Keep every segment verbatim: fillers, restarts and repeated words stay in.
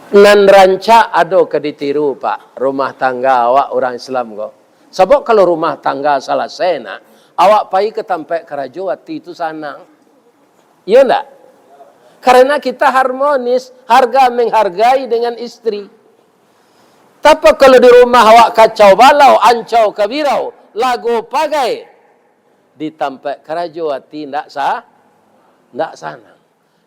Nan rancak ado ka ditiru, Pak, rumah tangga awak urang Islam ko. Sabab kalau rumah tangga salasai, nak, awak pai ka tampek karajo, ati tu sanang. Iyo ndak? Karena kita harmonis, harga menghargai dengan istri. Tapi kalau di rumah awak kacau balau, ancau kabirau, lago pagai, di tampek karajo ati ndak sa-, ndak sanang.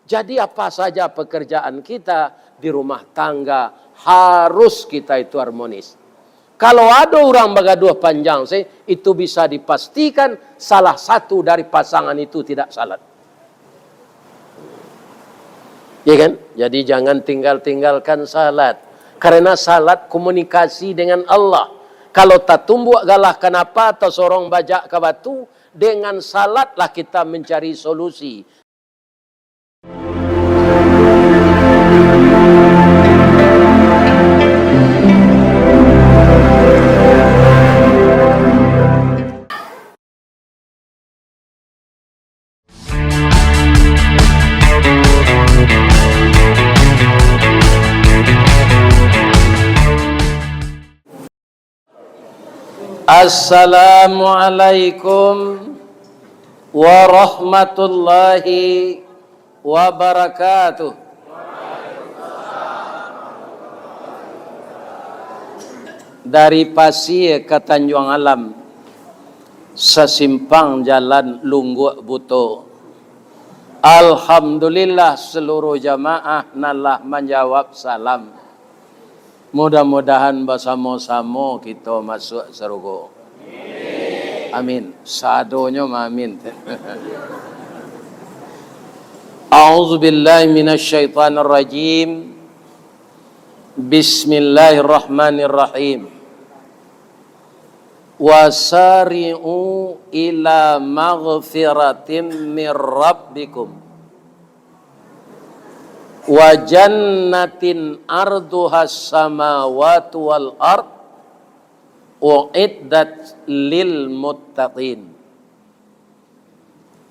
Jadi apa saja pekerjaan kita di rumah tangga harus kita itu harmonis. Kalau ado urang bagaduah panjang se, itu bisa dipastikan salah satu dari pasangan itu tidak salat. Ya kan? Jadi jangan tinggal-tinggalkan salat. Karena salat komunikasi dengan Allah. Kalau tatumbuak galah kanapa atau sorong bajak ka batu, dengan salatlah kita mencari solusi. Assalamualaikum warahmatullahi wabarakatuh. Dari Pasie ka Tanjuang Alam, sasimpang jalan Lungguak Buto. Alhamdulillah, saluruh jamaah nan lah manjawab salam. Mudah-mudahan basamo-samo kito masuak sarugo. Amin. Sadonyo maamin. A'udzubillahi minasyaitonirrajim. Bismillahirrahmanirrahim. Wasari'u ila maghfiratin mir rabbikum wa jannatin arduhas samawati wal ard uiddat lil muttaqin.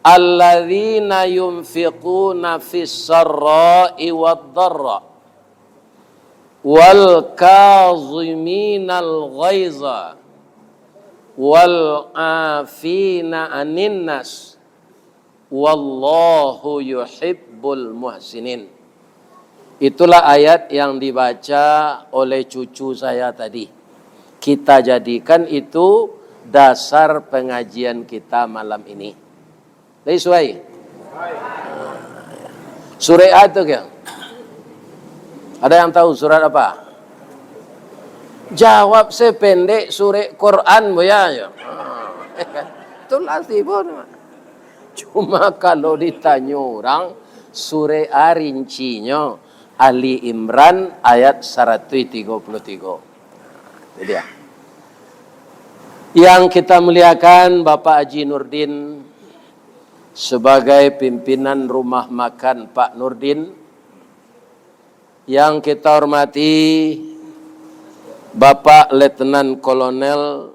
Alladzina yunfiquna fis sarra'i wad dharra wal kaziminal ghaiza wal afina anin nas wallahu yuhibbul muhsinin. Itulah ayat yang dibaca oleh cucu saya tadi. Kita jadikan itu dasar pengajian kita malam ini. Lai suai? Surek a tu kyo? Ada yang tahu surat apa? Jawab sependek surek Quran, buya, yo. Itulah tibo tu. Cuma kalau ditanyo urang, surek a rincinyo Ali Imran ayat saratuih tigo puluah tigo. Itu dia. Yang kita muliakan, Bapak Haji Nurdin, sebagai pimpinan rumah makan Pak Nurdin, yang kita hormati, Bapak Letnan Kolonel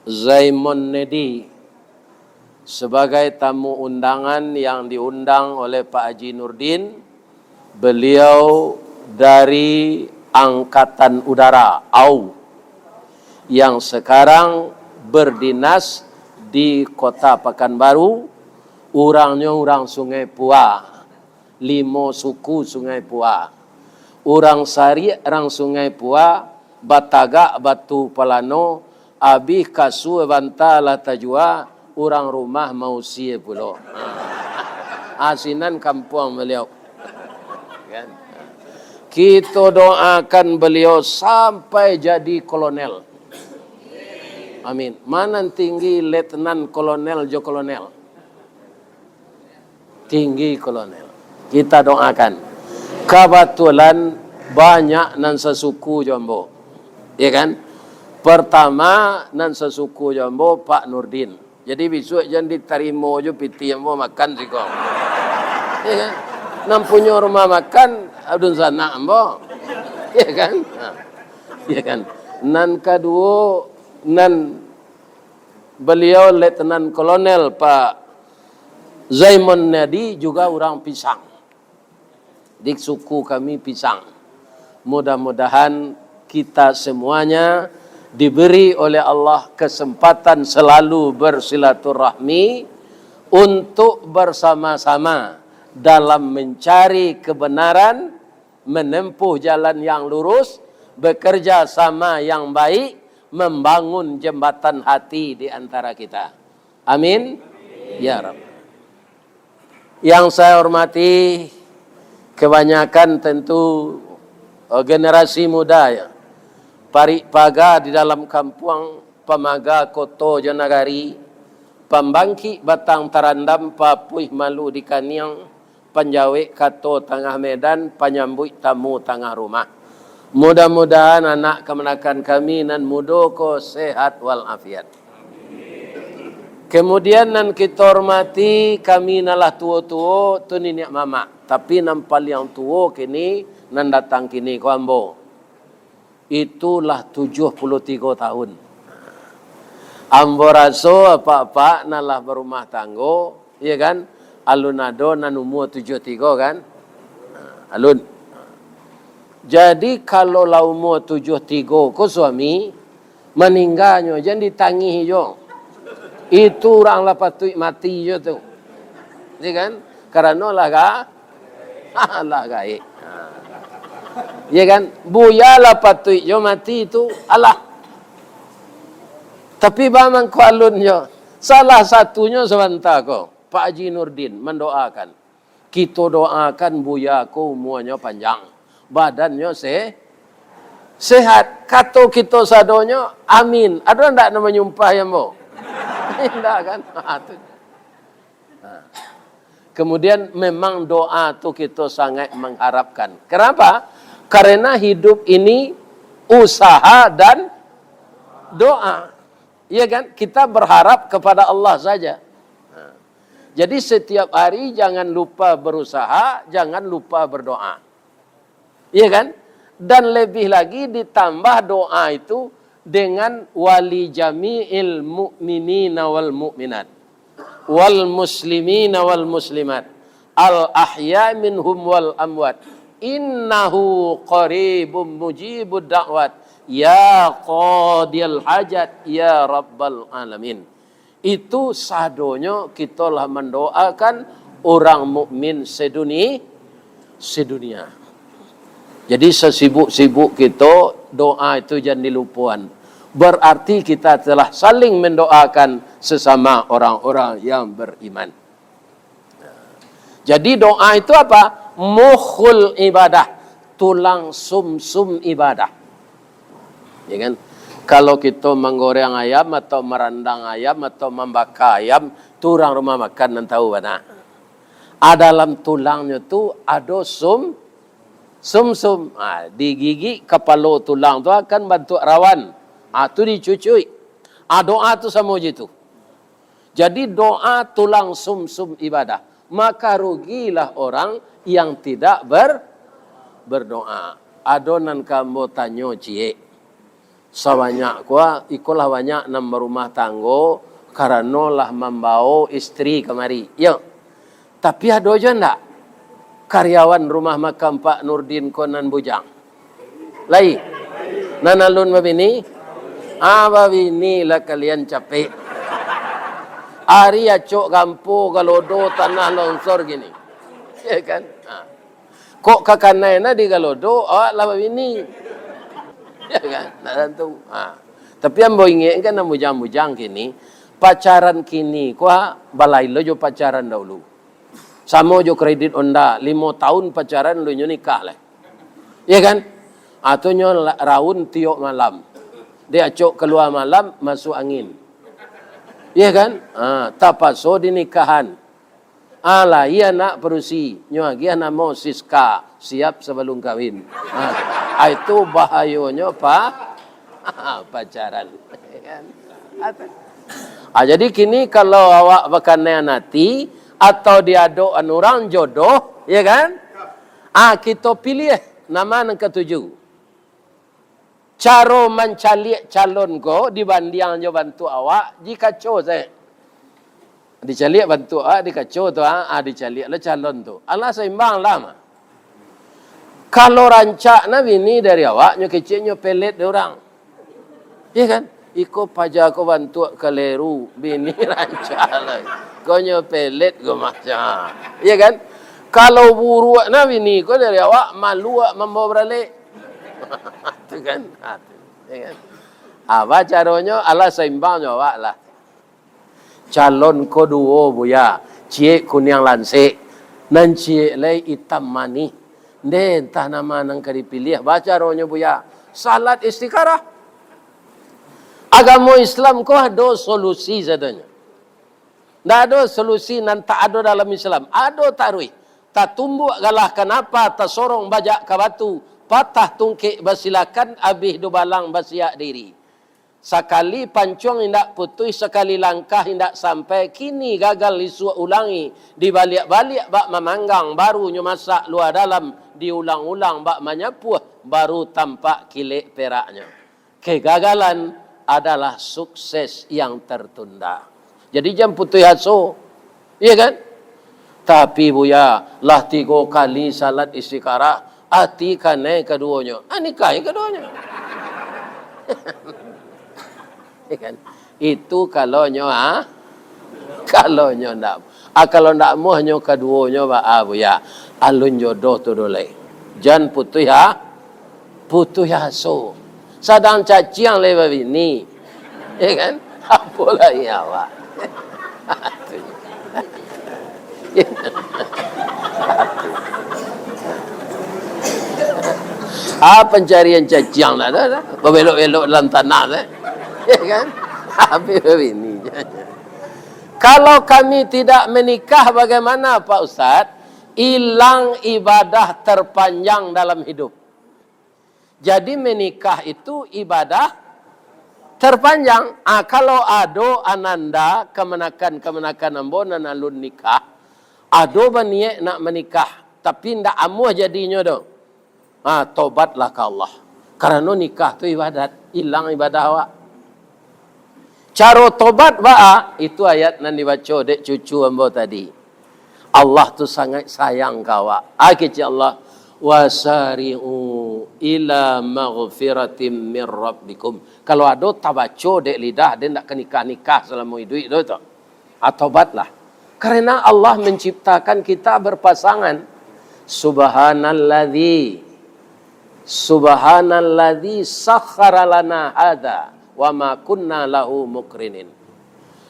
Zaimon Nedi, sebagai tamu undangan yang diundang oleh Pak Haji Nurdin, beliau dari Angkatan Udara, au, yang sekarang berdinas di Kota Pakanbaru, urangnyo urang Sungai Pua. Limo suku Sungai Pua. Urang Sariak, urang Sungai Pua, batagak batu palano, abih kasua banta lah tajua, urang rumah mausia pulo. Ha. Asinan kampuang baliau. Kan? Kito doakan baliau sampai jadi kolonel. Amin. Mana tinggi letnan kolonel jo kolonel? Tinggi kolonel. Kita doakan. Kabatulan banyak nan sasuku jo ambo. Ya kan? Pertama, nan sasuku jo ambo, Pak Nurdin. Jadi, bisuak jan ditarimo jo pitih ambo makan siko. Ya kan? Nan punyo rumah makan, dunsanak ambo. Ya kan? Ha. Ya kan? Nan kaduo, nan beliau Letnan Kolonel Pak Zaimon Nedi juga urang Pisang. Di suku kami Pisang. Mudah-mudahan kita semuanya diberi oleh Allah kesempatan selalu bersilaturahmi untuk bersama-sama dalam mencari kebenaran, menempuh jalan yang lurus, bekerja sama yang baik, membangun jembatan hati di antara kita. Amin. Ya Rabb. Yang saya hormati, kebanyakan tentu, eh, generasi muda, ya. Parik paga di dalam kampuang, pamaga koto jo nagari, pambangkik batang tarandam, papuih malu di kaniang, panjawek kato tangah medan, panyambuik tamu tangah rumah. Mudah-mudahan anak kamanakan kami nan mudo ko sehat walafiat. Kemudian nan kito hormati, kami nan lah tuo-tuo tu niniak mamak. Tapi nan paliang tuo kini, nan datang kini ko ambo. Itu lah tujuah puluah tigo tahun. Ambo raso apak-apak nan lah barumah tanggo, iya kan? Alun ado nan umua tujuah tigo kan? Alun. Jadi, kalau lah umua tujuah tigo ko suami, maningganyo jan ditangih jo. Itu urang lah patuik mati jo tu. Iya kan? Karano lah ga-, lah gaek. Ha. Iya kan? Buya lah patuik jo mati tu. Alah. Tapi baa mangko alun jo. Salah satunyo sabanta ko, Pak Haji Nurdin mandoakan. Kito doakan Buya ko umuanyo panjang, badannyo se-, sehat. Kato kito sadonyo, "Amin." Ado ndak nan manyumpah ambo? Indak kan? Ha, tu. Ha. Kemudian, memang doa tu kito sangat mengharapkan. Kenapa? Karena hidup ini usaha dan doa. Iya kan? Kita berharap kepada Allah saja. Ha. Jadi, setiap hari jangan lupa berusaha, jangan lupa berdoa. Iya kan? Dan lebih lagi ditambah doa itu dengan wali jami'il mu'minina wal mu'minat, wal muslimina wal muslimat, al ahya minhum wal amwat. Innahu qaribum mujibud da'wat. Ya qadiyal hajat, ya rabbal alamin. Itu sadonyo kito lah mandoakan urang mukmin seduni-, sedunia. Jadi, sasibuk-sibuk kito, doa itu jan dilupoan. Berarti kita telah saling mendoakan sesama orang-orang yang beriman. Jadi, doa itu apa? Mukhul ibadah, tulang sumsum ibadah. Ya kan? Kalau kito manggoreng ayam atau marandang ayam atau mambaka ayam, tu urang rumah makan nan tahu bana. A dalam tulangnyo tu ado sum-, sumsum. Ha, digigik kapalo tulang tu akan bantuak rawan. Ha, tu dicucuik. Ha, doa tu samo je tu. Jadi, doa tulang sumsum ibadah. Maka rugilah orang yang tidak ber-, berdoa. Ado nan ka ambo tanyo ciek. Sabanyak ko, iko lah banyak nan barumah tanggo karano lah mambao istri kamari. Yo. Tapi ado juo ndak karyawan rumah makan Pak Nurdin ko nan bujang? Lai. Nan alun babini? Ah, babini lah kalian capek. Ari acok gampo, galodo, tanah longsor kini. Ya kan? Ha. Kok kakanai na di galodo, awak lah babini. Ya kan? Nak tantu. Ha. Tapi ambo ingek kan, nan bujang-bujang kini, pacaran kini ko, ha, balain lo jo pacaran dahulu. Samo jo kredit Honda, limo tahun pacaran, lu nyo nikah lah. Iya kan? Atau nyo la-, raun tiok malam. Diacok kalua malam, masuk angin. Iya kan? Ha, tapaso dinikahan. Alah, iya nak padusi, nyo agiah namo Siska, siap sabalum kawin. Ha, ah, itu bahayonyo pa-, pacaran. Iya kan? Atau, ah, jadi kini kalau awak bakanaian ati, atau diadokan urang jodoh, ya kan? Ah, kito piliah nama nan katuju. Caro mancaliak calon ko dibandiang jo bantuak awak di kaco sae. Dicaliak bantuak awak di kaco tu, ah, ah, dicaliak lah calon tu. Alah saimbang lah mah. Kalau rancak na bini dari awak, nyo kecek nyo pelet dek urang. Iya kan? Iko paja ko bantuak kaleru, bini rancak lai. Ko nyo pelet ko macam. Iya kan? Kalau buruak na bini ko dari awak, malu awak mambawa baralek. Tu kan? Ha, tu. Iya kan? Apa caronyo? Alah saimbang jo awak lah. Calon ko duo, Buya. Ciek kuniang lansek, nan ciek lai itam manih. Ndeh, antah nan ma nan ka dipiliah. Bacaronyo, Buya. Salat istikharah. Agamo Islam ko ado solusi sadonyo. Ndak ado solusi nan tak ado dalam Islam. Ado taruih. Tatumbuak galah kanapa, tasorong bajak ka batu, patah tungkek basilakan, abih dubalang basiak diri. Sakali pancuang indak putuih, sakali langkah indak sampai, kini gagal isuak ulangi, dibaliak-baliak bak mamanggang, baru nyo masak lua dalam, diulang-ulang bak manyapuah, baru tampak kilek peraknyo. Kegagalan adalah sukses yang tertunda. Jadi jan putuih aso. Iya kan? Tapi Buya, lah tigo kali salat istikharah, ati kanai kaduonyo. Ah, nikahi kaduonyo. Iya kan? Itu kalau nyo, ah, kalau nyo ndak. Ah, kalau ndak amuah nyo kaduonyo, ba, ah, Buya, alun jodoh tu dulai. Jan putuih, ah, putuih aso. Sadang caciang lai babini. Ya kan? Apo lai awak? Ah, pancarian caciang lah, dah, dah. Babelok-belok dalam tanah, dah. Ya kan? Habis babini. Kalau kami tidak menikah, bagaimana, Pak Ustaz? Hilang ibadah terpanjang dalam hidup. Jadi, menikah itu ibadah terpanjang. Ah, kalau ado ananda kamanakan-kamanakan ambo nan alun nikah, ado baniaik nak manikah, tapi ndak amuah jadinyo doh. Ah, tobatlah ka Allah. Karano nikah tu ibadat, ilang ibadah awak. Caro tobat baa? Itu ayat nan dibaco dek cucu ambo tadi. Allah tu sangaik sayang ka awak. Ah, kecek Allah, "Wasari'u ila maghfiratim mir rabbikum." Kalau ado tabaco dek lidah, den ndak ka nikah-nikah salamo iduik tu, tu. Ah, tobatlah. Karena Allah menciptakan kita berpasangan. Subhanalladzi Subhanalladzi sakhkhara lana hadza wa ma kunna lahu muqrinin.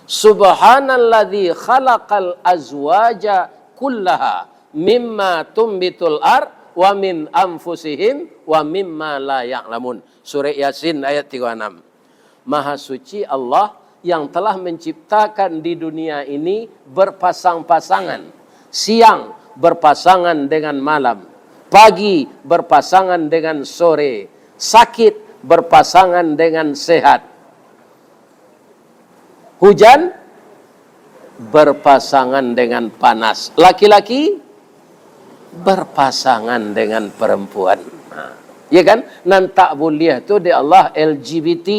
Subhanalladzi khalaqal azwaja kullaha mimma tumbitul ard wa min anfusihim wa mimma la ya'lamun. Surah Yasin ayat tiga puluh enam. Maha Suci Allah yang telah menciptakan di dunia ini berpasang-pasangan. Siang berpasangan dengan malam, pagi berpasangan dengan sore, sakit berpasangan dengan sehat, hujan berpasangan dengan panas, laki-laki berpasangan dengan perempuan. Nah, ya kan? Nan tak buliah tu dek Allah L G B T,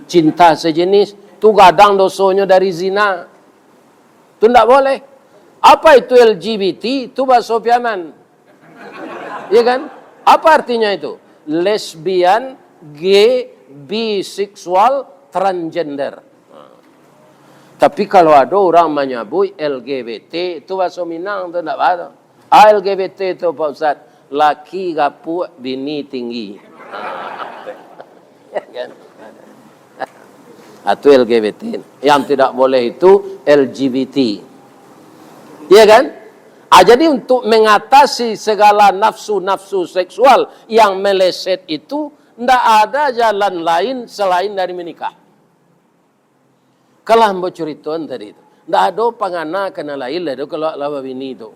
cinta sejenis. Tu gadang dosonyo dari zina. Tu ndak boleh. Apa itu L G B T? Itu bahaso Piaman. Ya kan? Apa artinya itu? Lesbian, gay, biseksual, transgender. Nah. Tapi kalau ado urang manyabuik L G B T, itu bahaso Minang tu ndak baa tu. Ah, L G B T tu, Pak Ustaz, laki gapuak, bini tinggi. Ya kan? Ah, tu L G B T. Yang tidak boleh itu L G B T. Ya kan? Ah, jadi untuk mengatasi segala nafsu-nafsu seksual yang meleset itu, ndak ada jalan lain selain dari menikah. Kan lah ambo curitoan tadi tu. Ndak ado pangana ka nan lain lai do kalau lah babini tu.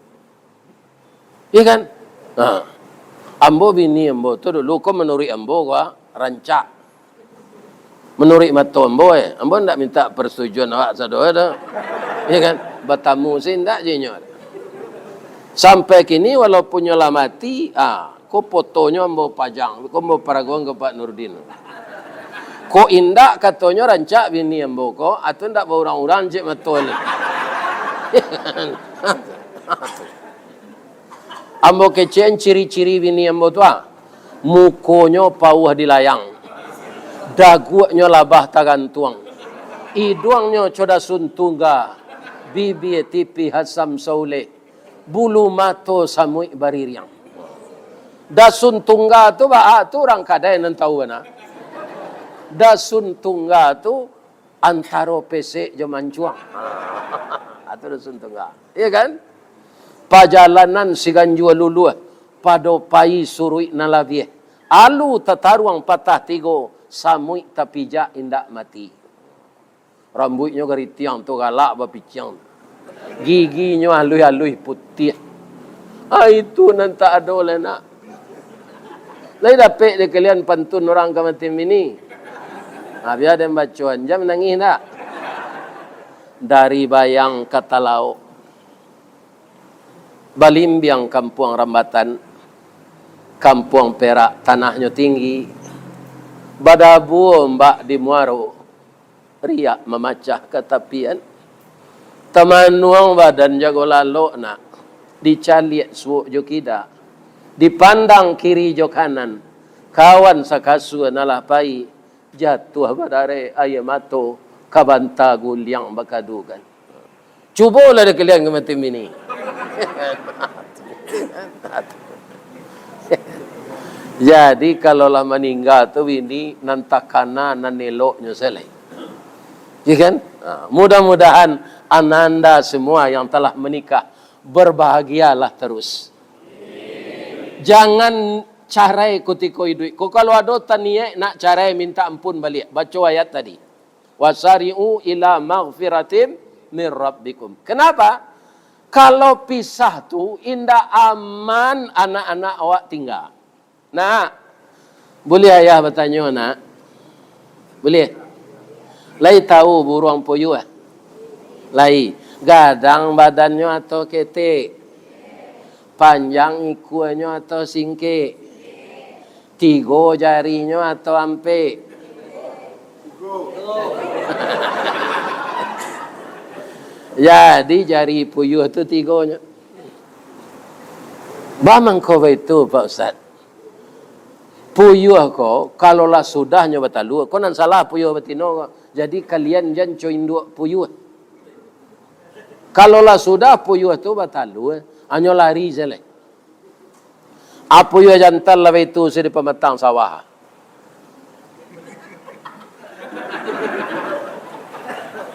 Iya kan? Nah, ambo bini ambo tu dulu ko manuruik ambo ko, ah, rancak. Manuruik mato ambo, eh, ambo ndak minta persetujuan awak sado tu. Iya kan? Batamu se indak je inyo. Sampai kini walaupun nyo lah mati, ah, ko fotonyo ambo pajang, ko ambo paragoan ka Pak Nurdin. Ko indak katonyo rancak bini ambo ko, atau ndak baurang-urang cek mato ni. Ambo kecek ciri-ciri bini ambo tu, ah. Mukonyo pauah dilayang. Daguaknyo labah tagantuang. Iduangnyo co dasun tungga. Bibia tipih asam sauleh. Bulu mato samuik baririang. Dasun tungga tu baa tu urang kadai nan tau bana. Dasun tungga tu antaro pesek jo mancuang. Itu dasun tungga. Iya kan? Pajalanan siganjua luluah, pado pai suruik nan labiah. Alu tataruang patah tigo, samuik tapijak indak mati. Rambuiknyo garitiang tu galak bapiciang. Giginyo aluih-aluih putiah. Ah, itu nan tak ado lai nak. Lai dapek dek kalian pantun urang ka mati bini? Ah, bia den bacoan, jan manangih ndak? Dari Bayang ka Talaok. Balimbiang Kampuang Rambatan, Kampuang Perak tanahnyo tinggi, badabua ombak di muaro, riak mamacah ka tapian. Tamanuang badan jago lalok nak, dicaliak suok jo kida, dipandang kiri jo kanan, kawan sakasua nan lah pai, jatuah badareh aia mato, ka banta guliang bakadukan. Cubolah dek kalian ka mati bini. Jadi, kalau lah maningga tu bini, nan takana, nan eloknyo se lai. Ya kan? Ha, mudah-mudahan ananda semua yang telah menikah, berbahagialah terus. Jangan carai kutiko iduik ko. Kalau ado taniaik nak carai, minta ampun baliak. Baco ayat tadi. "Wasari'u ila maghfiratim mir rabbikum." Kenapa? Kalau pisah tu indak aman anak-anak awak tingga. Nak, buliah ayah batanyo, nak? Buliah? Lai tahu buruang puyuah? Lai. Gadang badannyo atau ketek? Panjang ikuanyo atau singkek? Tigo jarinyo atau ampek? Jadi, jari puyuah tu tigonyo. Baa mangko baitu, Pak Ustaz? Puyuah ko, kalau lah sudah nyo batalua, ko nan salah puyuah batino ko. Jadi, kalian jan co induak puyuah. Kalau lah sudah puyuah tu batalua, hanyo lari se lai. Apo yo jantan lah baitu se di pamatang sawah.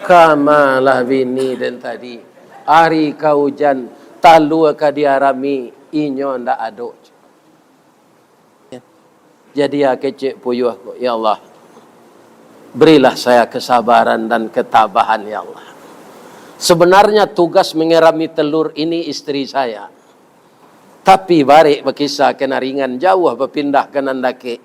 Kama lah bini den tadi. Ari ka ujan, talua ka diarami, inyo ndak ado. Jadi, ah, kecek puyuah ko, "Ya Allah, berilah saya kesabaran dan ketabahan, ya Allah. Sebenarnya tugas mengerami telur ini istri saya. Tapi barek bakisah ka nan ringan, jauah bapindah ka nan dakek.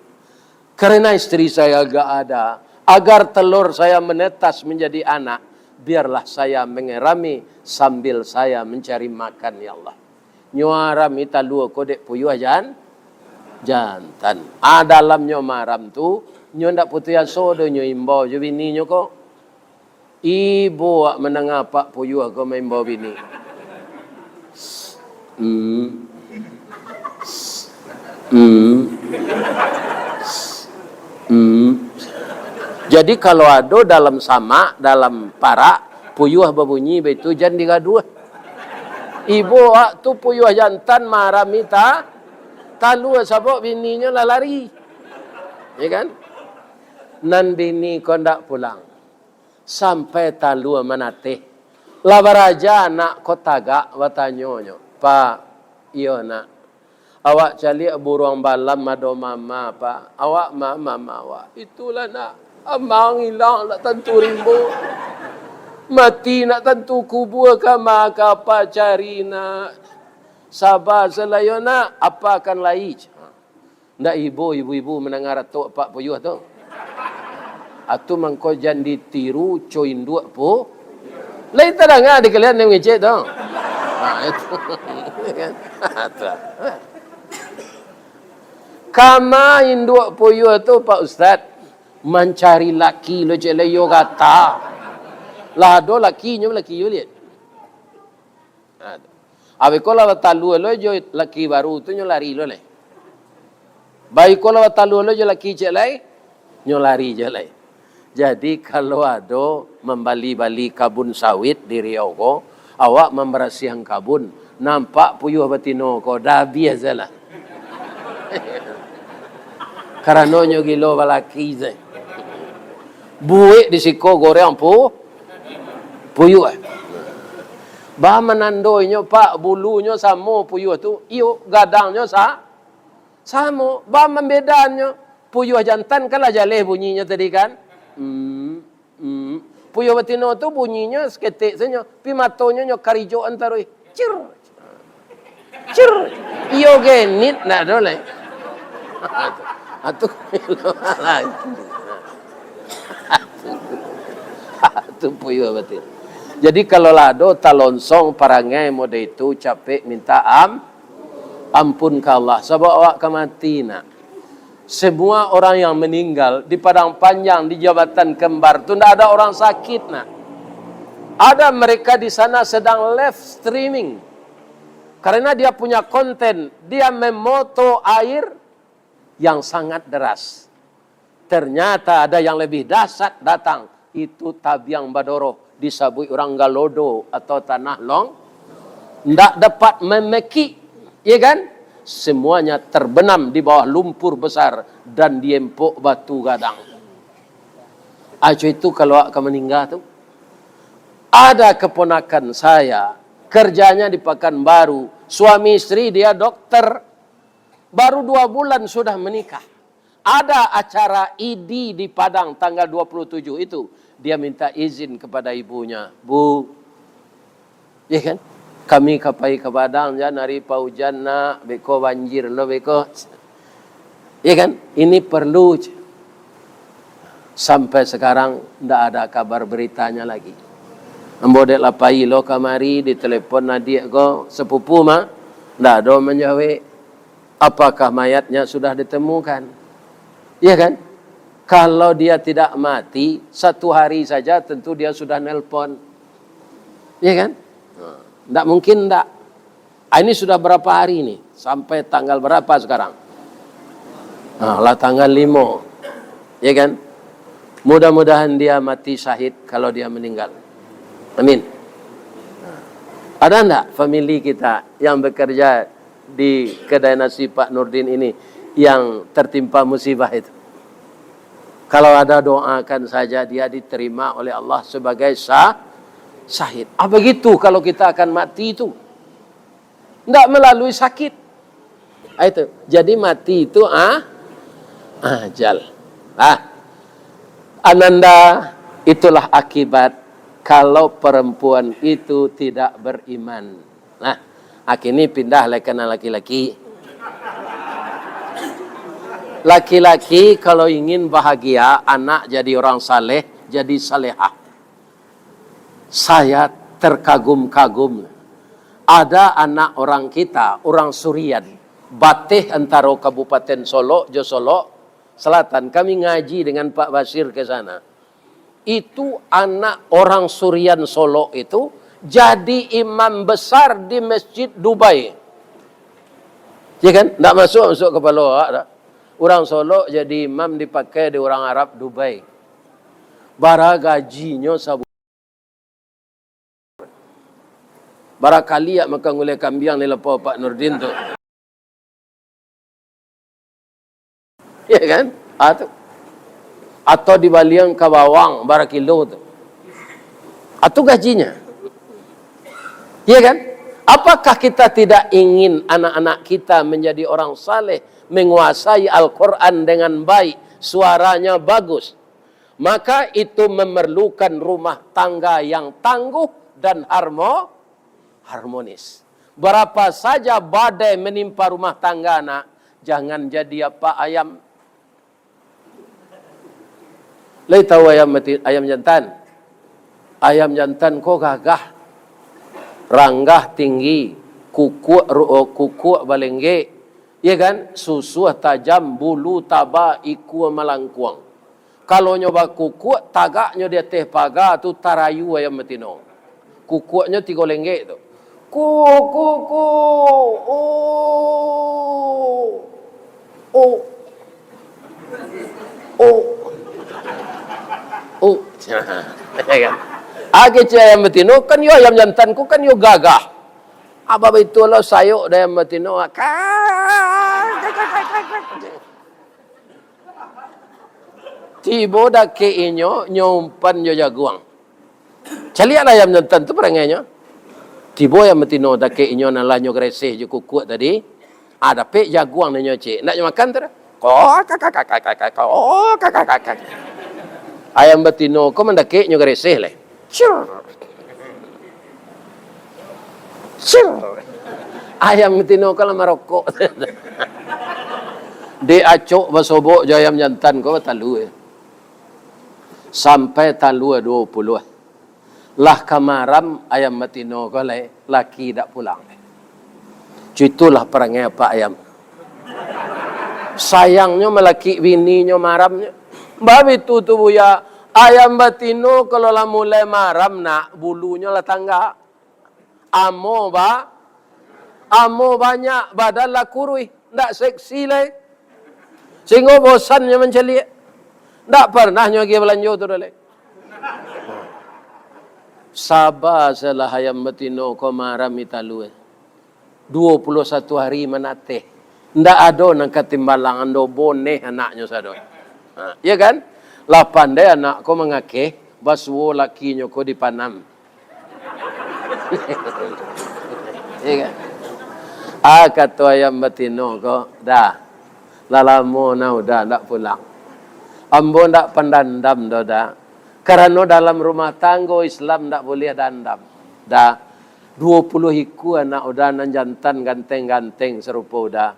Karena istri saya agak ada, agar telur saya menetas menjadi anak, biarlah saya mengerami sambil saya mencari makan, ya Allah." Nyo arami talua ko dek puyuah jan-, jantan. Ah, dalam nyo maaram tu, nyo ndak putuih aso doh nyo imbau jo bininyo ko. Ibo awak mandanga apak puyuah ko maimbau bini. Hmm. Hmm. Hmm. Jadi, kalau ado dalam samak, dalam parak, puyuah babunyi baitu, jan digaduah. Ibo awak tu puyuah jantan marami ta-, talua, sabab bininyo lah lari. Ya kan? Nan bini ko ndak pulang. Sampai talua manateh. Lah baraja anak ko tagak, batanyo nyo, "Pak." "Iyo, Nak." "Awak caliak buruang balam ado mama, Pak." "Awak ma-, mama awak?" "Itulah, Nak. Amang ilang ndak tantu rimbo. Mati ndak tantu kubua, kama ka apak cari, Nak. Saba se lah yo, Nak, apak akan lai." Ndak ibo ibu-ibu mandanga ratok apak puyuah tu? Atu mangko jan ditiru co induak pu-, lai tadanga di kalian nan mangecek tu? Ha, itu. Kan? Tu. Kama induak puyuah tu, Pak Ustaz? Mancari laki lo cek lai yo gata. Lah ado lakinyo, laki yo liek. Ado. Abih ko lah batalua lo jo laki baru tu, nyo lari lo lai. Beko lah batalua lo jo laki ciek lai, nyo lari jo lai. Jadi, kalau ado mambali-bali kabun sawit di Riau ko, awak mambarasiahan kabun, nampak puyuah batino ko, dah abiah se lah. Karano nyo gilo balaki se. Buek di siko goreng pu-, puyuah. Ba manando inyo, Pak, bulunyo samo puyuah tu, iyo, gadangnyo sa-, samo. Ba mambedannyo, puyuah jantan kan lah jaleh bunyinyo tadi kan? Hmm, hmm. Puyuah batino tu bunyinyo saketek sajo, pi matonyo nyo karijokan taruih. Cir. Cir. Iyo genit ndak ado lai. Atu, atu, atu puyuah batino. Jadi kalau lah ado talonsong parangai mode itu, capek minta am-, ampun ka Allah. Sabab awak ka mati nak. Semua orang yang meninggal di Padang Panjang, di Jabatan Kembar tu, ndak ada orang sakit, nak. Ada mereka di sana sedang live streaming. Karena dia punya konten, dia memoto air yang sangat deras. Ternyata ada yang lebih dahsyat datang. Itu tabiang badoroh, disabuik urang galodo atau tanah long-, ndak dapat mamekik, ya kan? Semuanya terbenam di bawah lumpur besar dan diempok batu gadang. Aco itu kalau awak ka maningga tu. Ada keponakan saya, kerjanya di Pekanbaru, suami istri dia dokter, baru dua bulan sudah menikah. Ada acara I D di Padang tanggal dua puluh tujuh itu, dia minta izin kepada ibunya, "Bu," ya kan, "kami ka pai ka Padang jan ari paujan nak, beko banjir lo beko." Ya kan? "Ini perlu." Sampai sekarang ndak ada kabar beritanya lagi. Ambo dek lah pai lo kamari, ditelepon adiak ko, sepupu mah, ndak ado manjawek. Apakah mayatnya sudah ditemukan? Ya kan? Kalau dia tidak mati, satu hari saja tentu dia sudah nelpon. Ya kan? Nah, ndak mungkin ndak. Ah, ini sudah berapa hari ini? Sampai tanggal berapa sekarang? Nah, lah tanggal limo. Ya kan? Mudah-mudahan dia mati syahid kalau dia meninggal. Amin. Nah, ada ndak famili kita yang bekerja di kedai nasi Pak Nurdin ini yang tertimpa musibah itu? Kalau ada, doakan saja dia diterima oleh Allah sebagai sah-, syahid. Ah, begitu kalau kita akan mati itu. Ndak melalui sakit. Ah, itu. Jadi mati itu, ah, ajal. Ah, Ananda, itulah akibat kalau perempuan itu tidak beriman. Nah, akini pindah lai ka nan laki-laki. Laki-laki kalau ingin bahagia, anak jadi orang saleh, jadi salehah. Saya terkagum-kagum. Ada anak orang kita, orang Surian, Bateh antaro Kabupaten Solok jo Solok Selatan. Kami ngaji dengan Pak Basir ke sana. Itu anak orang Surian Solok itu jadi imam besar di Masjid Dubai. Ya kan? Ndak masuk, masuk kapalo awak dah. Urang Solok jadi imam dipakai di urang Arab Dubai. Bara gajinyo sabu-, barakali awak makan gulai kambiang di lapau Pak Nurdin tu. Ya kan? Ah, tu. Atau dibalian ka bawang bara kilo tu. Ah, tu gajinya. Ya kan? Apakah kita tidak ingin anak-anak kita menjadi orang saleh, menguasai Al-Quran dengan baik, suaranya bagus? Maka itu memerlukan rumah tangga yang tangguh dan harmo-, harmonis. Berapa saja badai menimpa rumah tangga, nak, jangan jadi apa ayam. Lai tahu ayam mati-, ayam jantan? Ayam jantan ko gagah, ranggah tinggi, kukuak ru-, kukuak balenggek, ya kan? Susuah tajam, bulu taba, ikua malangkuang. Kalau nyo bakukuak, tagaknyo di ateh paga tu tarayu ayam batino. Kukuaknyo tigo lenggek tu. Ku, ku, ku. Oh. Oh. Oh. Oh. Ya kan? Age cek ayam batino, kan yo ayam jantan ko kan yo gagah. Abah baitulah sayok dek ayam batino. Kak, kak, kak, kak, kak. Tibo dakek inyo, nyo umpan jo jaguang. Caliaklah ayam jantan tu parangainyo. Tibo ayam batino dakek inyo, nan lah nyo gareseh jo kukuak tadi. Ah, dapek jaguang nan nyo cek. Ndak nyo makan tu doh. Kok, kak, kak, kak, kak, kak, kok, kak, kak, kak, kak. Ayam batino ko mandakek nyo gareseh lai. Cur. Cur. Ayam batino ko lah marokok. Dek acok basobok jo ayam jantan ko batalua. Sampai talua duo puluah. Lah ka maram ayam batino ko lai, laki dak pulang. Cuitulah parangai apak ayam. Sayangnyo malakik bininyo maramnyo. Babitu tu, Buya, ayam batino kalau lah mulai maram, nak, bulunyo lah tanggak. Amo ba-, amo banyak, badan lah kuruih, ndak seksi lai. Sehinggo bosan nyo mancaliak. Ndak parnah nyo agiah balanjo tu doh lai. Saba salah ayam batino ko maram italua. Duo puluah satu hari manateh. Ndak ado nan ka timbalangan doh, boneh anaknyo sado. Ha, iya kan? Lah pandai anak ko mangakeh, basuo lakinyo ko dipanam. Iya kan? Ah, kato ayam batino ko, "Dah, lah lamo nah udah ndak pulang. Ambo ndak pandandam doh, dah. Karano dalam rumah tanggo Islam ndak buliah dandam. Dah, duo puluah ikua anak udah nan jantan ganteng-ganteng sarupo udah.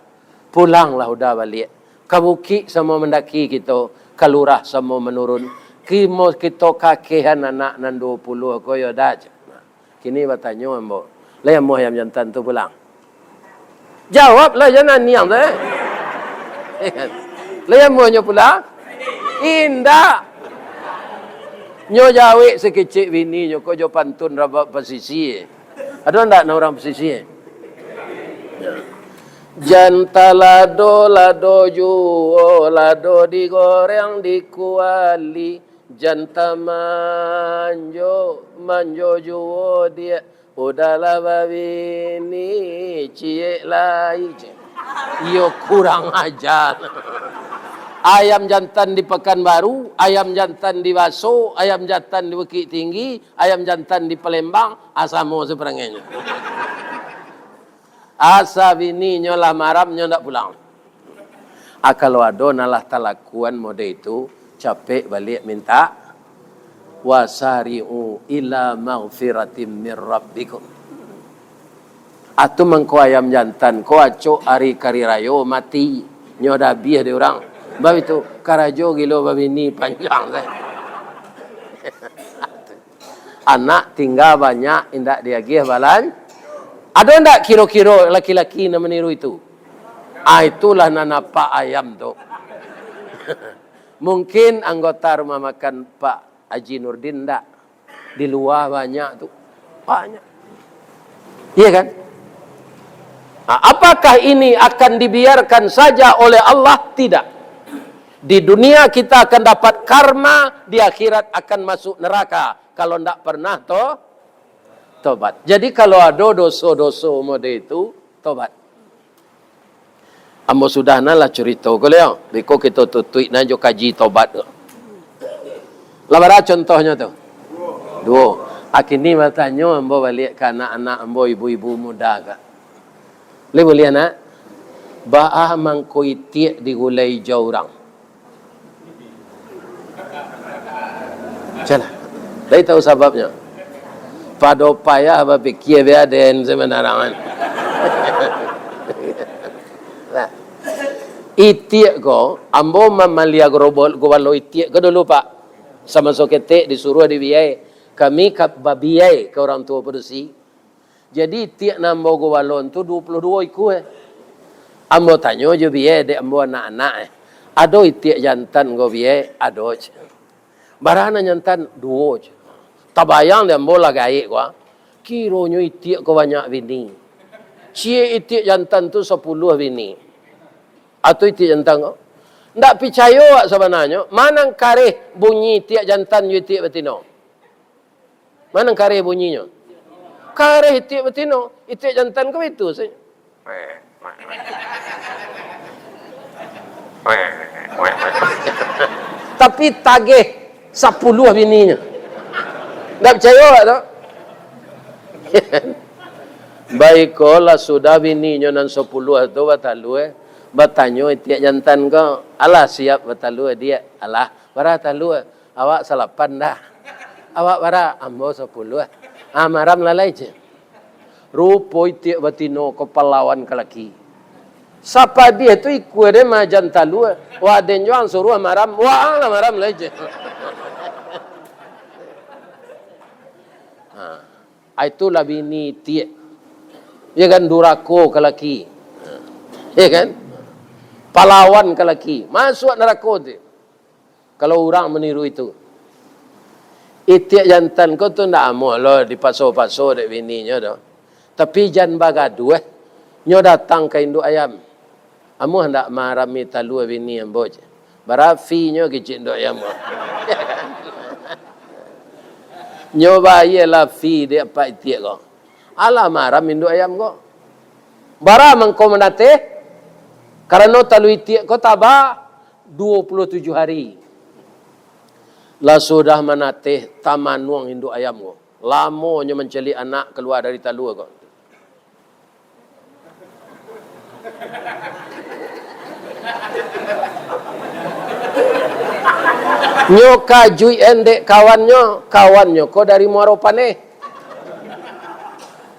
Pulanglah udah baliak. Ka bukik samo mandaki kito, ka lurah samo manurun. Kimo kito kakehan anak nan duo puluah ko yo dah," cek. Nah, kini batanyo ambo, "Lai amuah ayam jantan tu pulang?" Jawablah, jan naniang tu, eh. Lai amuahnyo pulang? Indak. Nyo jawek sakecek bininyo ko jo pantun rabat pasisia. Ado ndak nan urang pasisia? Jan talado, lado juo, lado digoreng di kuali. Jan tamanjo, manjo juo diak, udahlah babini ciek lai, cek. Iyo kurang aja. Ayam jantan di Pekanbaru, ayam jantan di Baso, ayam jantan di Bukittinggi, ayam jantan di Palembang, ah, samo saparangainyo. Asa bininyo lah maram, nyo ndak pulang. Ah, kalau ado nan lah talakuan mode itu, capek baliak mintak. "Wasari'u ila maghfiratim mir rabbikum." Atu mangko ayam jantan ko acok ari kari rayo mati, nyo dabiah di urang. Bab itu, karajo gilo babini panjang, eh. Anak tingga banyak, indak diagiah balan-, ado ndak kiro-kiro laki-laki nan maniru itu? Ah, itulah nan apak ayam tu. Mungkin anggota rumah makan Pak Haji Nurdin ndak? Di lua banyak tu. Banyak. Iya kan? Ah, apakah ini akan dibiarkan saja oleh Allah? Tidak. Di dunia kita akan dapat karma, di akhirat akan masuk neraka kalau ndak pernah to-, tobat. Jadi kalau ado doso-doso mode itu, tobat. Ambo sudah nah lah curito ko liau. Biko kito tutuik nah jo kaji tobat ko. Lah bara contohnyo tu? Duo. Akini batanyo ambo baliak ka anak-anak ambo, ibu-ibu muda ka. Lai buliah, nak? Baa mangko itiak digulai ijau urang? Caklah. Lai tahu sababnyo? Pado payah bapikia, bia den sabananyo kan. Nah. Itiak ko, ambo mamalia gurobol-, gubalo itiak ko dulu, Pak. Samaso ketek disuruah di biai. Kami ka babiai ka urang tuo padusi. Jadi, itiak nan ambo gubalon tu duo puluah duo ikua, eh. Ambo tanyo jo biai dek ambo anak-anak, eh. "Ado itiak jantan ko, biai?" "Ado," cek. "Bara nan jantan?" "Duo," cek. Tabayang dek ambo lah gaek ko, ah. Kironyo itiak ko banyak bini. Ciek itiak jantan tu sapuluah bini. Atau itiak jantan ko. Ndak picayo awak sabananyo, ma nan kareh bunyi itiak jantan jo itiak batino? Ma nan kareh bunyinyo? Kareh itiak batino, itiak jantan ko itu sajo. Tapi tageh sapuluah bininyo. Ndak picayo awak tu? Baikolah, sudah bininyo nan sapuluah tu batalua, batanyo itiak jantan ko, "Alah siap batalua, Diak?" "Alah." "Bara talua?" "Awak salapan dah." "Awak bara?" "Ambo sapuluah." "Ah, maram lah lai," ceh. Rupo itiak batino ko palawan ka laki. Sapadiah tu ikua den maajan talua. Waden jo ang suruah maram, waang lah maram lai, ceh. Ha, itulah bini itiak. Ya kan, durako ka laki. Ya kan? Palawan ka laki. Masuak narako tu. Kalau urang maniru itu. Itiak jantan ko tu ndak amuah lo dipaso-paso dek bininyo doh. Tapi jan bagaduah, nyo datang ka induak ayam. "Amuah ndak marami talua bini ambo?" ceh. "Bara fee-nyo?" kecek induak ayam ko. Nyo bayalah fee dek apak itiak ko. Alah maram induak ayam ko. "Bara mangko manateh?" "Karano talua itiak ko taba duo puluah tujuah hari." Lah sudah manateh, tamanuang induak ayam ko. Lamonyo mancaliak anak kalua dari talua ko. Nyo kajuik-an dek kawannyo, kawannyo ko dari Muaro Paneh.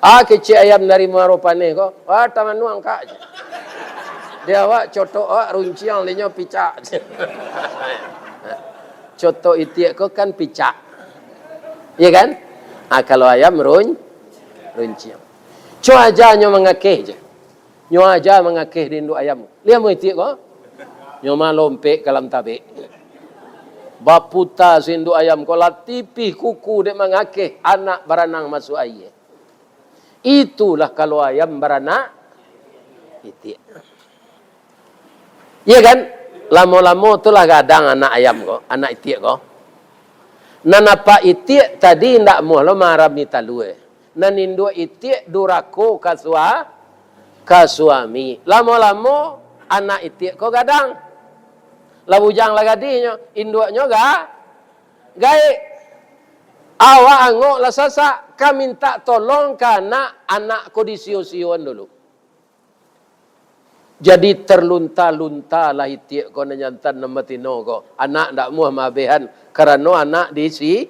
"Ah, kecek ayam dari Muaro Paneh ko." "Wah, tamanuang, Kak." Di awak cotok awak runciang, di nyo picak. Cotok itiak ko kan picak. Iya kan? Ah, kalau ayam run-, runciang. Cuma aja nyo mangakeh je. Nyo aja mangakeh di induak ayam. Liek mo itiak ko? Nyo malompek ka dalam tabek. Baputa si induak ayam ko lah tipih kuku dek mangakeh anak baranang masuak aia. Itulah kalau ayam baranak itiak. Iya kan? Lamo-lamo tu lah gadang anak ayam ko, anak itiak ko. Nan apak itiak tadi indak muah lo marami talua. Nan induak itiak durako ka sua-, ka suami. Lamo-lamo anak itiak ko gadang. Lah bujang lah gadinyo, induaknyo ga-, gaek. Awak angok lah sasak, ka mintak tolong ka anak, anak ko disio-sioan dulu. Jadi terlunta-lunta lah itiak ko nan jantan nan batino ko. Anak ndak muah maabehan, karano anak disi-,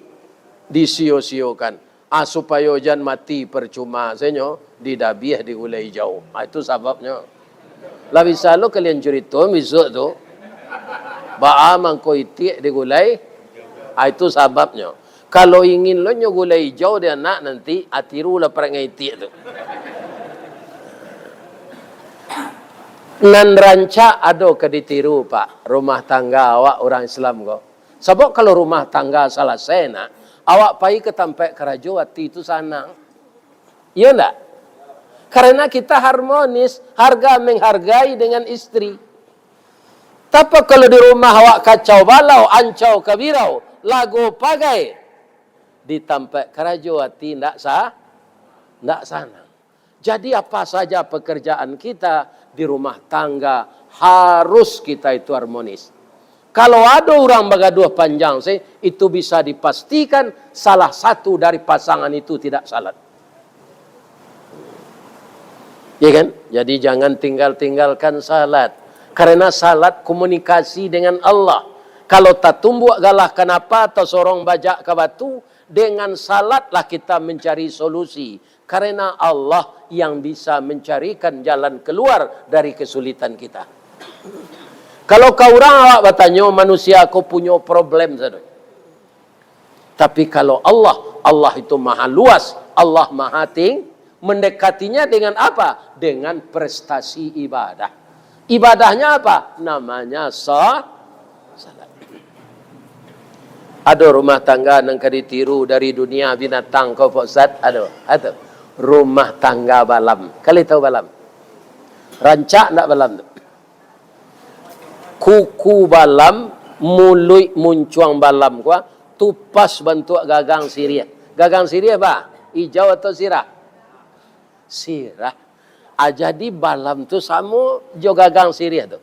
disio-siokan. Ah, supayo jan mati parcuma sajo, didabiah di gulai ijau. Ah, itu sababnyo. Lah bisa lo kalian curito bisuak tu. Baa mangko itiak di gulai? Ah, itu sababnyo. Kalau ingin lo nyo gulai ijau di anak nanti, ah, tirulah parangai itiak tu. Nan rancak ado ka ditiru, Pak, rumah tangga awak urang Islam ko. Sabab kalau rumah tangga salasai, nak, awak pai ka tampek karajo, ati tu sanang. Iyo ndak? Karena kita harmonis, harga menghargai dengan istri. Tapi kalau di rumah awak kacau balau, ancau kabirau, lago pagai, di tampek karajo ati ndak sa-, ndak sanang. Jadi apa saja pekerjaan kita di rumah tangga harus kita itu harmonis. Kalau ado urang bagaduah panjang se, itu bisa dipastikan salah satu dari pasangan itu tidak salat. Ya kan? Jadi jangan tinggal-tinggalkan salat. Karena salat komunikasi dengan Allah. Kalau tatumbuak galah kanapa, tasorong bajak ka batu, dengan salatlah kita mencari solusi. Karena Allah yang bisa mencarikan jalan keluar dari kesulitan kita. Kalau ka urang awak batanyo, manusia ko punyo problem sajo. Tapi kalau Allah, Allah itu maha luas, Allah maha ting-, mendekatinya dengan apa? Dengan prestasi ibadah. Ibadahnya apa? Namanya sa-, salat. Ado rumah tangga nan ka ditiru dari dunia binatang ko, Pak Ustaz? Ado, ado. Rumah tangga balam. Kalian tahu balam? Rancak ndak balam tu? Kuku balam, muluik muncuang balam ko, tu pas bantuak gagang siriah. Gagang siriah, bah, ijau atau sirah? Sirah. Ah, jadi balam tu samo jo gagang siriah tu.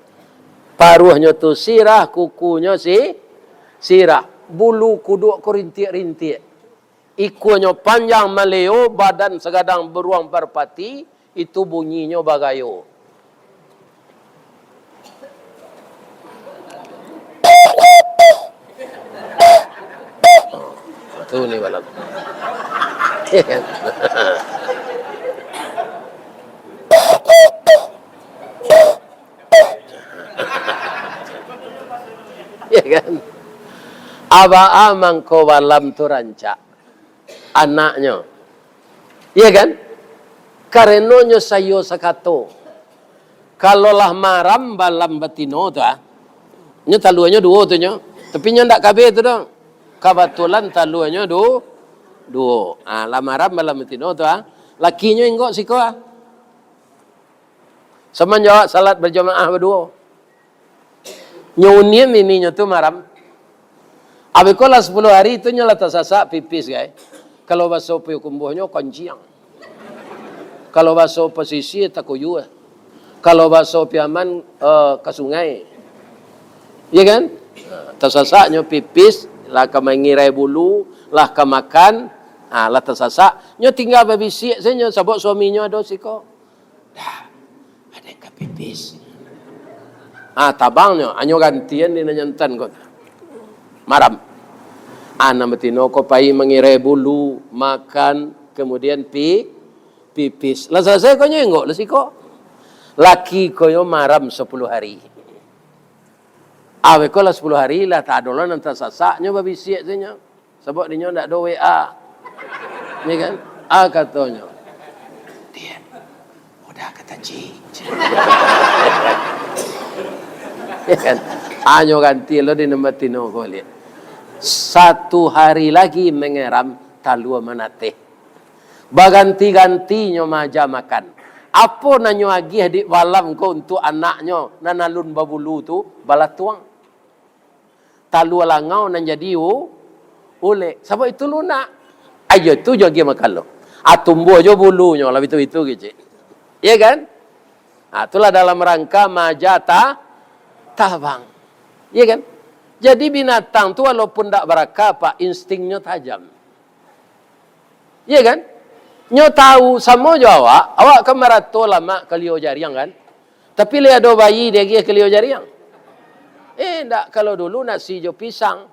Paruahnyo tu sirah, kukunyo si-, sirah. Bulu kuduak ko rintiak-rintiak. Ikuanyo panjang maleo, badan sagadang buruang parpati, itu bunyinyo bagayo. Tu ni balam. Ya kan? Abaa mangko balam tu rancak anaknyo. Iya kan? Karenonyo sayo sakato, kalau lah maram balam batino tu, ah, nyo taluanyo duo tu nyo. Tapi nyo ndak kabeh tu doh. Kabatulan taluanyo du-, duo. Ah, lah maram balam batino tu, ah. Lakinyo inggok siko, ah. Saman jo awak salat bajamaah baduo. Nyo unian bininyo tu maram. Abih ko lah sapuluah hari tu nyo lah tasasak pipis, gai. Kalau baso Payakumbuahnyo, kanciang. Kalau baso pasisia, takuyua. Kalau baso Piaman, eh, ka sungai. Iya kan? Tasasaknyo pipis, lah ka mangirai bulu, lah ka makan, ah, lah tasasak. Nyo tingga babisiak sajo, sabab suaminyo ado siko. Dah, ado nan ka pipis. Ah, tabangnyo, anyo gantian di nan jantan ko. Maram. Ah, nan batino ko pai mangirai bulu, makan, kamudian pi-, pipis. Lah salasai ko nyo inggok lah siko. Laki ko yo maram sapuluah hari. Abih ko lah sapuluah hari, lah tak ado lah nan tasasak, nyo babisiak sajo. Sabab dinyo ndak ado W A. Ya kan? Ah, katonyo, "Diak, mudah ka taji." Ya kan? Anyo ganti lo di nan batino ko liak. Satu hari lagi mangaram, talua manateh. Baganti-gantinyo maaja makan. Apo nan nyo agiah dek balam ko untuak anaknyo nan alun babulu tu? Balatuang. Talua langau nan jadi u-, ulek. Sabab itu lunak. Ayo tu jo agiah makan lo. Ah, tumbuah jo bulunyo lah bitu-bitu kecek. Iya kan? Ah, itulah dalam rangka maaja ta-, tabang. Iya kan? Jadi binatang tu walaupun ndak barakal, Pak, instinknyo tajam. Iya kan? Nyo tahu, samo jo awak, awak kan marato lamak kalio jariang kan? Tapi lai ado bayi diagiah kalio jariang? Eh, ndak, kalau dulu nasi jo pisang.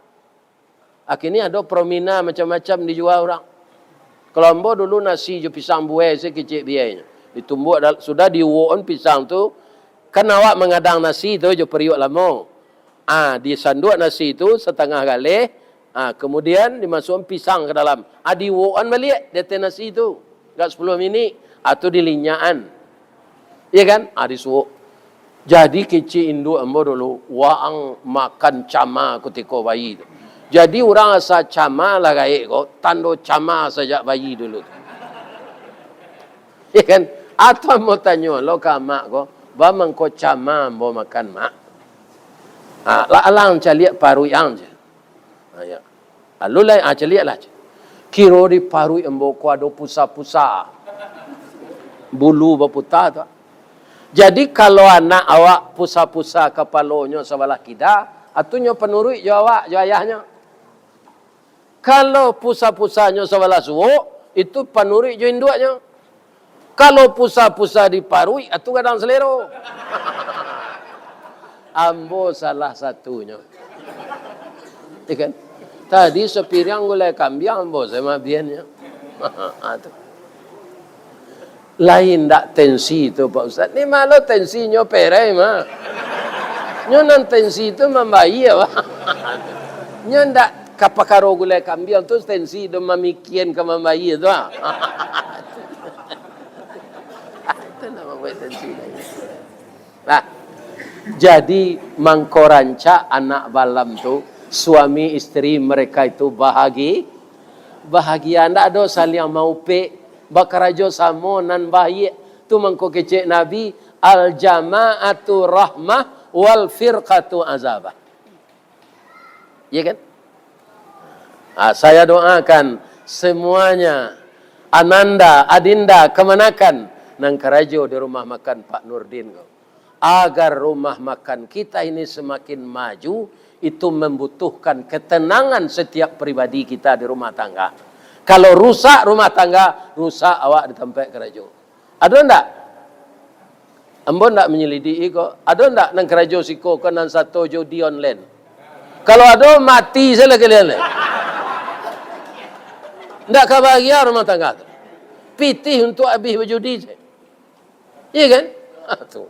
Akhirnyo ado promina macam-macam dijua urang. Kalau ambo dulu nasi jo pisang buai se kecek biainyo. Ditumbuak dal-, sudah diuwokan pisang tu, kan awak mangadang nasi tu jo pariuak lamo. Ah, disanduak nasi tu satangah galeh, ah, kamudian dimasuakan pisang ka dalam. Ah, diuwokan baliak di ateh nasi tu. Agak sapuluah minik, ah, tu dilinyakan. Iya kan? Ah, disuok. Jadi kecek induak ambo dulu, waang makan cama kutiko bayi tu. Jadi urang asa cama lah gaek ko, tando cama sajak bayi dulu tu. Iya kan? Atau ambo tanyo lo ka amak ko, "Ba mangko cama ambo makan, Mak?" Ah, lah alang caliak paruik ang je. Ah, ya. Lalu lai, ah, caliaklah. Kiro di paruik ambo ko ado pusa-pusa. Bulu baputa tu. Jadi, kalau anak awak pusa-pusa kapalonyo sabalah kida, atu nyo panuruik jo awak, jo ayahnyo. Kalau pusa-pusanyo sabalah suok, itu panuruik jo induaknyo. Kalau pusa-pusa di paruik, atu gadang salero. Ambo salah satunyo. Ya kan? Tadi sapiriang gulai kambiang ambo se mabiannyo. Ha, tu. Lain ndak tensi tu, Pak Ustaz? Ni malo tensinyo perai, mah. Nyo nan tensi tu mambayia, Pak. Nyo ndak ka pakaro gulai kambiang tu tensi do mamikian ka mambayia tu, ah. Itu ndak mambuek tensi lai. Nah, jadi mangko rancak anak balam tu Suami isteri mereka itu bahagi-, bahagia. Ndak ado saling maupek, bakarajo samo nan baiak. Tu mangko kecek Nabi, "Al-jama'atu rahmah, wal firqatu azabah." Iya kan? Ah, saya doakan semuanya, ananda, adinda, kamanakan, nan karajo di rumah makan Pak Nurdin ko, agar rumah makan kita ini semakin maju, itu membutuhkan ketenangan setiap pribadi kita di rumah tangga. Kalau rusak rumah tangga, rusak awak di tampek karajo. Ado ndak? Ambo ndak manyalidiki ko. Ado ndak nan karajo siko ko nan sato judi online? Kalau ado, mati sajo lah kalian lai. Ndak ka bahagia rumah tangga tu. Pitih untuak abih bajudi sajo. Iya kan? Tu.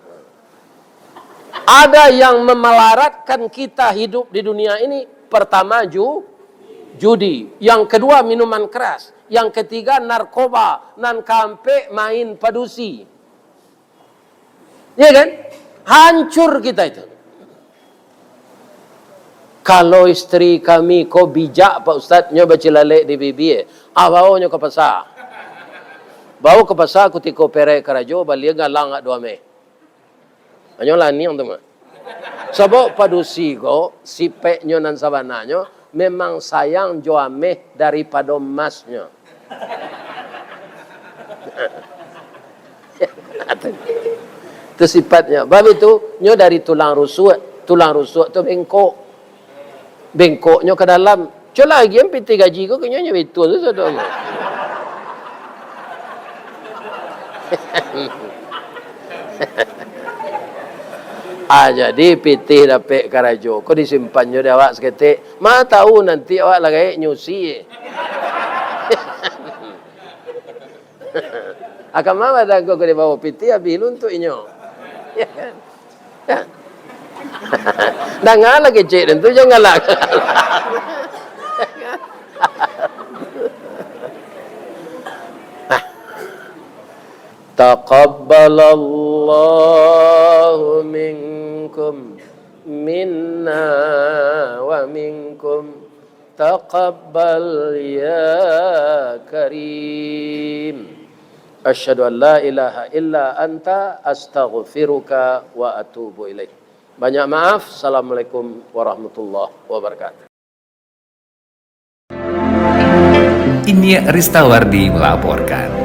Ada yang memelaratkan kita hidup di dunia ini, pertama ju-, judi, yang kedua minuman keras, yang ketiga narkoba, nan kaampek main padusi. Iya kan? Hancur kita itu. Kalau isteri kami ko bijak, Pak Ustaz, nyo bacilalek di bibia, ah, bao nyo ka pasa. Bao ka pasa kutiko perek karajo, balia galang awak duo ameh. Hanyo laniang tu mah. Sabab padusi ko, sipeknyo nan sabananyo, memang sayang jo ameh daripado emasnyo. Itu sifatnyo. Bab itu, nyo dari tulang rusuk. Tulang rusuk tu bengkok. Bengkoknyo ka dalam. Cuma lagi kan pitih gaji ko, kayaknyo nyo itu tu sadonyo. Ah, jadi pitih dapek karajo ko disimpan jo di awak saketek. Ma tahu nanti awak lah gaek nyusi. Akan ma batangko ko dibawo pitih, abih luntuik inyo. Ya kan? Ya. Danga lah kecek den tu, janganlah. Taqabbalallahu minkum, minna wa minkum. Taqabbal ya Karim. Asyhadu an la ilaha illa anta, astaghfiruka wa atubu ilaik. Banyak maaf. Assalamualaikum warahmatullahi wabarakatuh. Inyiak Ristawardi melaporkan.